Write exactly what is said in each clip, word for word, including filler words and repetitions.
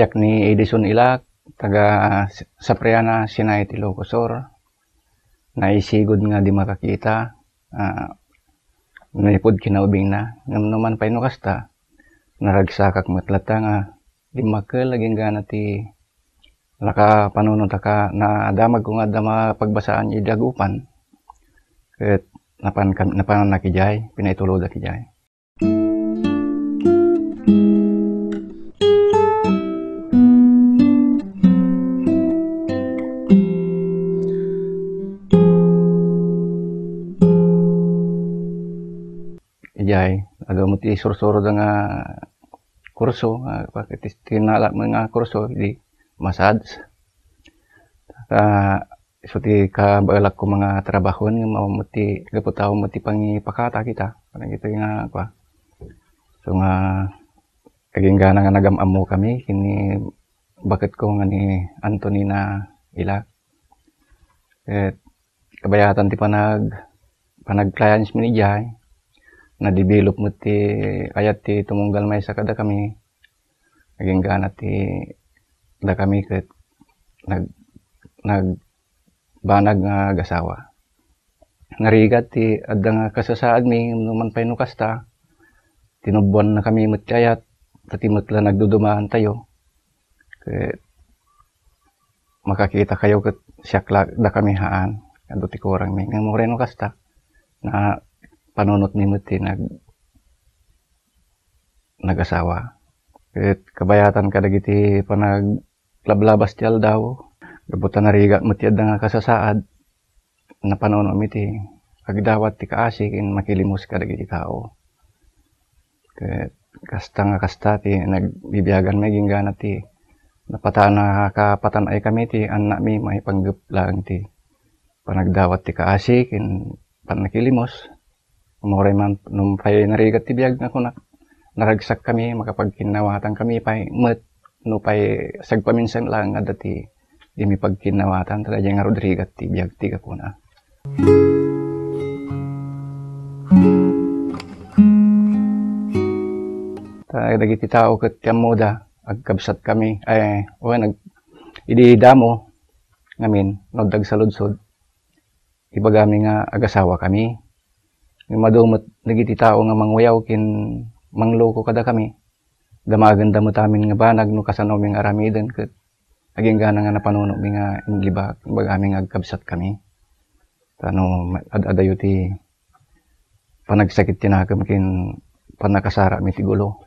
Siak ni Edison Ilak, taga Sapriana, Sinay ti Ilocos Sur. Naisigud nga di makakita, ah, naipud kinaubingna. Ngem no man pay no kasta, naragsakak met latta nga dimmakkel agingga ti nakapanunot a ka-, nadamagko nga adda mapagbasaan idiay Dagupan. Ket napan kam-, napanannak idiay, pinaitulodak idiay. Idiay, adu met ti sursuro da nga kurso, nga, ti, tinala met nga kurso, di massage. Ta, isu ti kabaelak ko nga trabahoen, nga mao met ti, gapu ta awan met ti pangipakata kita. Kadagitoy nga, kua. So nga, agingga nga nagam-ammo kami, ken ni baket ko nga ni Antonina Ilak. Ket kabayatan ti panag-, panag-clients mi idiay, na-develop met ti kayat ti tumunggal maysa kadakami. Agingga ti dakami ket nag-, nagbanag nga agasawa. Narigat ti adda nga kasasaadmi, no man pay no kasta, tinubboannakami met ti ayat, ta ti met la nagdudumaantayo. Ket makakitakayo ket siak la, dakami haan, adu ti kurangmi. Ngem uray no kasta, napanunotmi met ti nag-, nagasawa. Ket kabayatan kadagiti panaglablabas ti aldaw, gapu ta narigat met ti adda nga kasasaad, napanunotmi ti agdawat ti kaasi ken makilimos kadagiti tao. Ket kasta nga kasta ti nagbibiaganmi, agingga ti napatana, kapatanaykami ti annakmi maipanggep laeng ti panagdawat ti kaasi ken pannakilimos. Uray man, nupay narigat ti biag nga kunak, naragsakkami, makapagkinnawatankami pay met, nupay sagpaminsan laeng adda ti, ti mipagkinnawatan, ta daydiay ngarud rigat ti biag ti gapuna. Ta dagiti tao ket ti ammoda, agkabsatkami, ay, wen, ag-, idi damo, ngamin, no adda agsaludsod, ibagami nga agasawakami. Ngem adu met dagiti tao nga mangwayaw ken mangloko kadakami. Damagenda met amin nga banag no kasanomi nga aramiden ket agingga nga napanunotmi nga inlibak, ibagami nga agkabsatkami. Ta no ad-adayo ti panagsakit ti nakem ken pannakasarami ti gulo.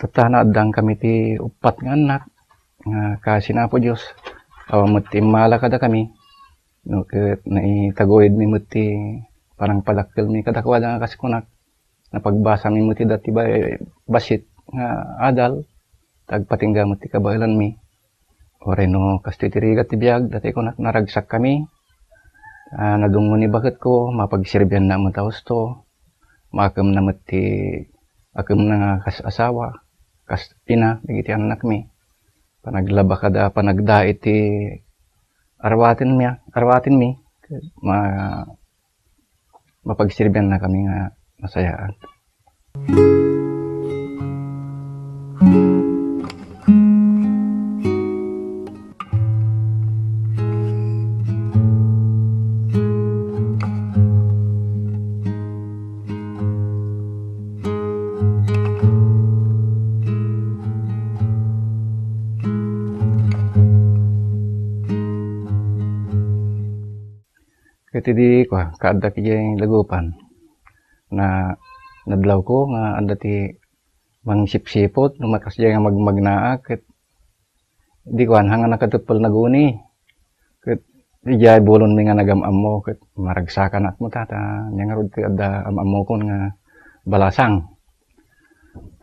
Tatta, naaddangkami ti uppat nga annak nga kaasi ni Apo Dios. Awan met ti immala kadakami. No, ket naitaguyodmi met ti panangpadakkelmi kadakuada nga kas kunak, napagbasami met ida ti ba-, bassit nga adal, ta agpatingga met ti kabaelanmi. Uray no kastoy ti rigat ti biag, dayta kunak, naragsakkami, ah, nadungngo ni baketko, mapagserbianna met a husto, maakemna met ti akemna nga kas asawa, kas ina, dagiti annakmi. Panaglaba kada panagdait ti arwatenmi, arwatenmi, ma-, mapagserbiannakami nga nasayaat. Ket idi, kua, kaaddak idiay Dagupan, na, nadlawko nga adda ti mangsipsipot, no kasdiay nga magmagnaak, ket idi, kuan, haan nga nakateppel naguni. Ket idiay bulonmi nga nagam-ammo, ket maragsakanak met ta, ania ngarud ti adda am-ammokon nga balasang.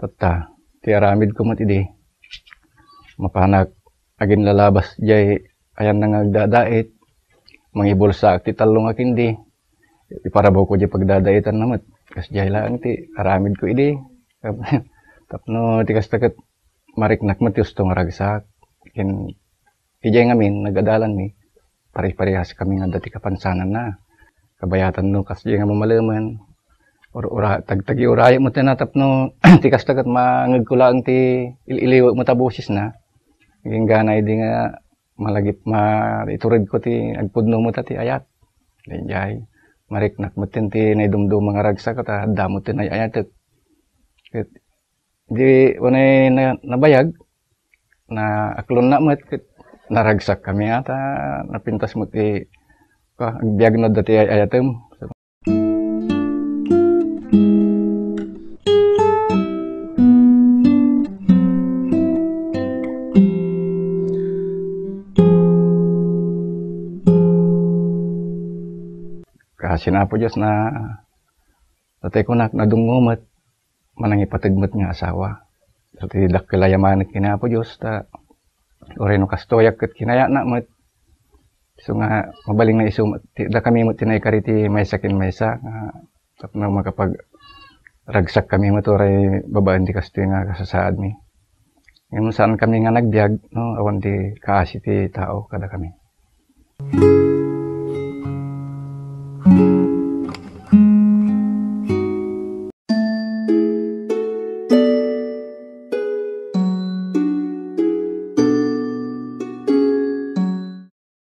Tatta, ti aramidko met idi, mapanak aginlalabas diay ayanna nga agdadait, mangibulsaak ti tallo nga kindi, iparabawko diay pagdadaitanna met. Kasdiay laeng ti aramidko idi. Tapno ti kasta ket mariknak met ti husto nga ragsak, ken idiay ngamin, nagadalanmi, pare-parehas kami nga adda ti kapansananna. Kabayatan no kasdiay nga mamalemen, ur-, ura-, tagtagi urayo met tapno ti kasta ket mangegko laeng ti il-iliwek met a bosesna. Nagingganay di nga malagip ma-, ituredko ti agpudno met ti ayat. Daydiay, mariknak met ti naidumduma nga ragsak ta adda met ti ay-ayatek. Ket di unay na-, nabayag, naaklonna met ket naragsak kami ata, napintas met ti, ka-, agbiag no adda ti ay-ayatem. Kaasi ni Apo Dios na, tatay kunak, nadungngo met, manangipateg met nga asawa. So, ti dakkel a yamanek ken ni Apo Dios, ta uray no kastoyak ket kinayatna met. So nga, mabalin nga isu met, ti, dakami met ti naikari ti maysa ken maysa, nga tapno makapagragsak kami met uray babaen ti kastoy nga kasasaadmi. Ngem saan kami nga nagbiag, no, awan ti kaasi ti tao kadakami.